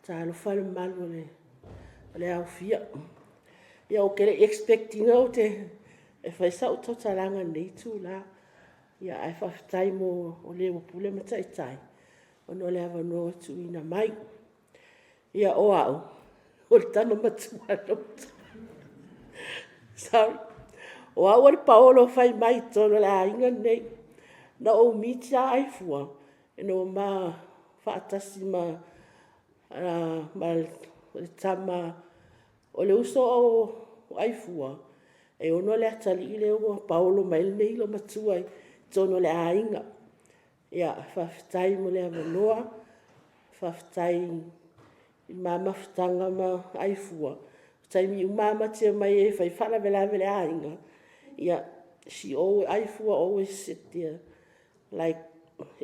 Talofa le mamalu o le aofia. Ia ou te le i expect ina e fai sau tautalaga i lenei itula, ae faafetai o le ua pule ma taitai ona o le avanoa ua tuuina mai. Ia, o au, o le tama matua. Sorry. O au o le paolo fai mai i totonu o le aiga lenei. Na ou meet lava Aifua ina ua ma faatasi ma le tama, o le uso o Aifua e ona le atalii lea ua paolo mai ai le loomatua i totonu o le aiga. Faafetai mo le avanoa, faafetai i le ma mafutaga ma Aifua, o taimi uma lava ma te omai ai e fai faalavelave i le aiga, ia, Aifua always sit there like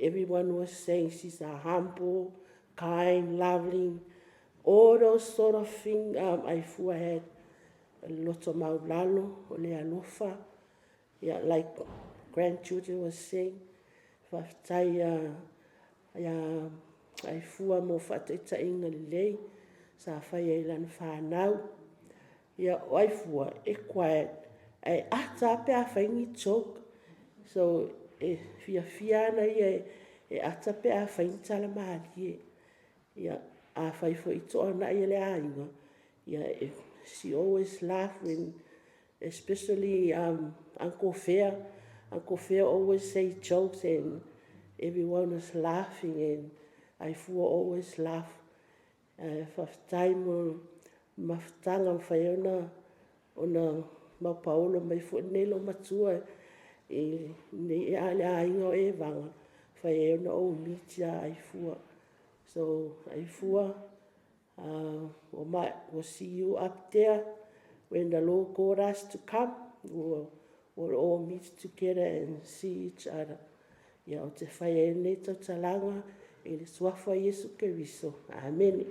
everyone was saying she's a humble, kind, loving, all those sort of thing Aifua had. O le loto maualalo, o le alofa, like grandchildren were saying. Faafetai ia Aifua mo faataitaiga lelei sa faia i lana fanau. Ia, o Aifua e quiet ae ata lava pe a fai ni joke. So, e fiafia lava ia e ata pe a fai ni tala malie. Ia, afai foi e toanai e le aiga, ia she always laugh especially Uncle Fea. Uncle Fea always say jokes and everyone was laughing and Aifua always laugh. Ae faafetai mo le mafutaga ua mafai ai ona ma paolo mai foi lenei loomatua i le aiga o Evaga, ua mafai ai ona ou meet ia Aifua. So Aifua, we'll see you up there when the Lord call us to come, we will all meet together and see each other. Ia, ou te faia ai lenei tautalaga i le suafa o Iesu Keriso. Amene.